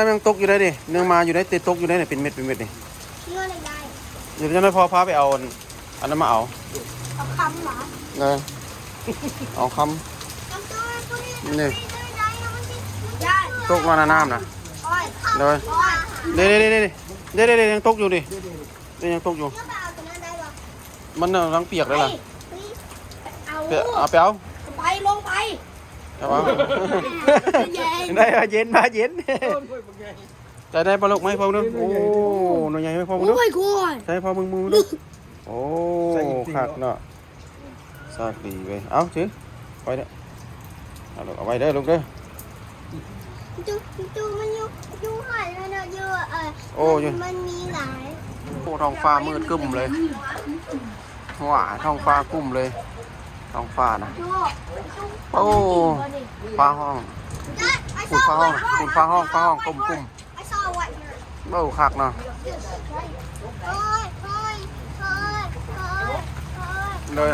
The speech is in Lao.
ມັນຍັງຕົກຢູ່ໄດ໋ນີ້ ຍັງມາຢູ່ໄດ໋ ແຕ່ຕົກຢູ່ໄດ໋ນີ້ ເປັນເມັດເປັນເມັດນີ້. ເງິນໄດ້ ດຽວຈັ່ງໃດພໍ່ພາໄປເອົາອັນນັ້ນມາເອົາ. ເອົາຄຳຫວາ? ເອີ ເອົາຄຳ. ນີ້ ຕົກມາໃນນ້ຳນະ. ໂດຍ ເດ້ໆໆໆ ເດ້ໆໆ ຍັງຕົກຢູ່ນີ້ ນີ້ຍັງຕົກຢູ່. ມັນກຳລັງປຽກເດ້ລະ. ໄປເອົາ ໄປເອົາ ໄປ ລົງໄປ ເອົາ ເອົາ. ເຢັນ ໄດ້ ເຢັນ ມາເຢັນ. ໄດ້ ໄດ້ປາລູກ ມາໃຫ້ພໍ່ເບິ່ງດູ. ໂອ້ ໜ່ວຍໃຫຍ່ ໃຫ້ພໍ່ເບິ່ງດູ. ໂອ້ຍ ໂຄດ ໃຫ້ພໍ່ເບິ່ງ ເບິ່ງດູ. ໂອ້ ຄັກເນາະ ຊາກດີເວີຍ. ເອົາ ຖື ໄວ້ເດີ ເອົາລູກ ເອົາໄວ້ເດີລູກເດີ. ຈຸ ຈຸ ມັນຢູ່ ຢູ່ຫັ້ນແລ້ວເນາະ ຢູ່ ເອີ ໂອ້ ຢູ່ ມັນມີຫຼາຍ. ໂອ້ ທ້ອງຟ້າມືດຄຶ້ມເລີຍ. ວ້າ ທ້ອງຟ້າກຸ້ມເລີຍ ທ້ອງຟ້ານະ. ໂອ້ ຟ້າຮ້ອງ ພຸ້ນຟ້າຮ້ອງ ພຸ້ນຟ້າຮ້ອງ ຟ້າຮ້ອງ ກຸ້ມ ກຸ້ມ. ໂອ້ ຄັກເນາະ ໂດຍ.